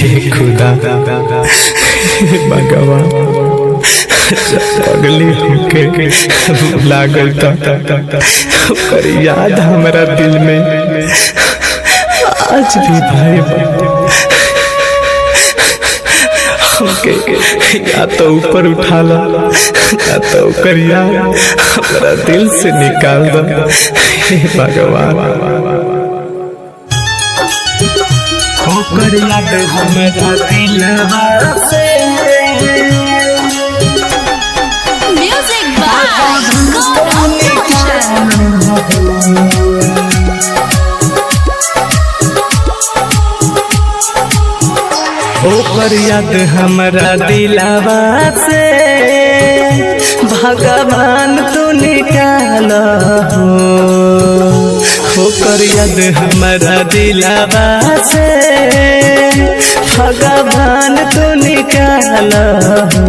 हे खुदा, हे भगवान, पगली हमके लागल ओकर याद हमारा दिल में आज भी भाई हमके या तो ऊपर उठा ला या तो ओकर याद हमारा दिल से निकाल दो। हे भगवान, ओकर याद हमारा दिलवा से। Music by Gaurav Roshan. ओकर याद हमारा दिलवा से भगवान तू निकाल हो। ओकर याद हमारा दिलवा से भगवान तू निकाल हो।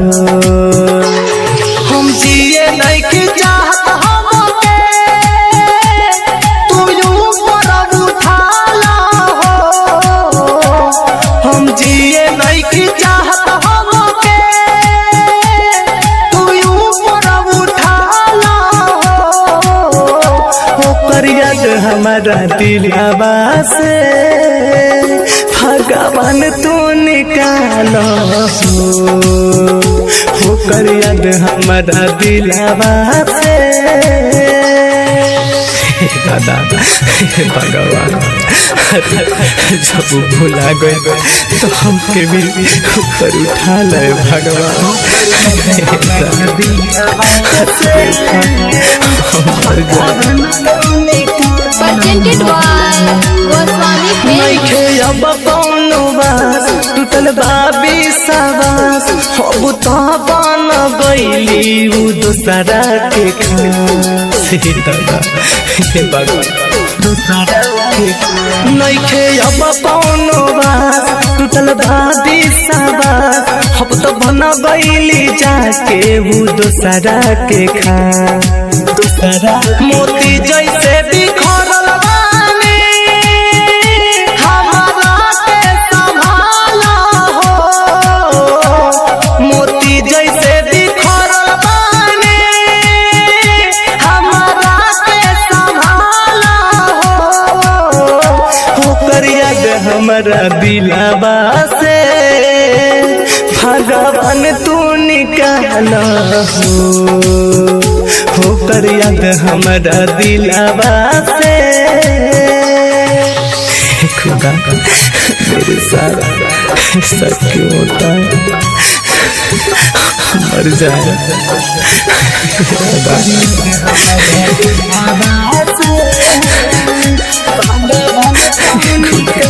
हम जिए नहीं चाहत हमके तू ऊपर उठा ला हो। हम जिए नहीं चाहत हमके तू ऊपर उठा ला हो। ओकर याद हमारा दिलवा से भगवान तू निकाल हो। ओकर याद हमारा दिलवा से। हे दादा, हे भगवान, जब वो भुला गए तो हमके भी ऊपर उठा ले भगवान। Presented by Goswami Films. नइखे अब कौनो बास, टूटल बा विश्वास, अब तो बन गइली उ दोसरा के खास। हे दादा, हे भगवान, दोसरा के नइखे अब कौनो बास, टूटल बा विश्वास, अब तो बन गइली जाके उ दोसरा के खास। दोसरा मोती जैसे बिखरल बानी हमारा के संभाला हो। मोती जैसे बिखरल बानी हमारा के संभाला हो। ओकर याद हमारा दिलवा से भगवान तू निकाल हो। ओकर याद हमारा दिलवा से। खुदा, मेरे साथ ऐसा क्यों होता है? मर जाए।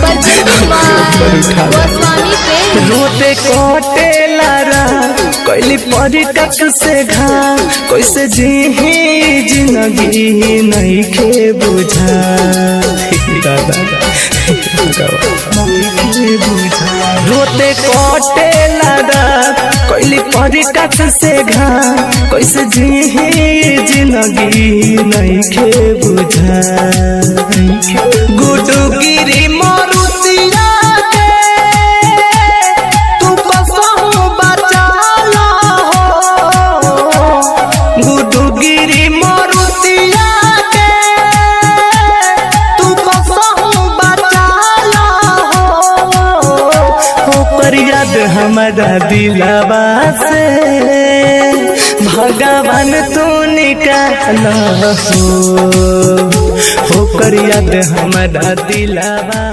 Presented by Goswami Films. रोते कोटे लारा कैली परी कक से घा, कैसे जी जिंदगी नहीं खे बुझा। दादा, रोते कोटे लारा कैली परी कक से घा, कैसे जी जिंदगी नहीं खे बुझा। गुडुगिरी मरुतिया के तू कसहु बचाला हो। गुडुगिरी मरुतिया के तू कसहु बचाला हो। ओकर याद हमारा दिलवा से भगवान तू निकाल हो। ओकर याद हमारा दिलवा।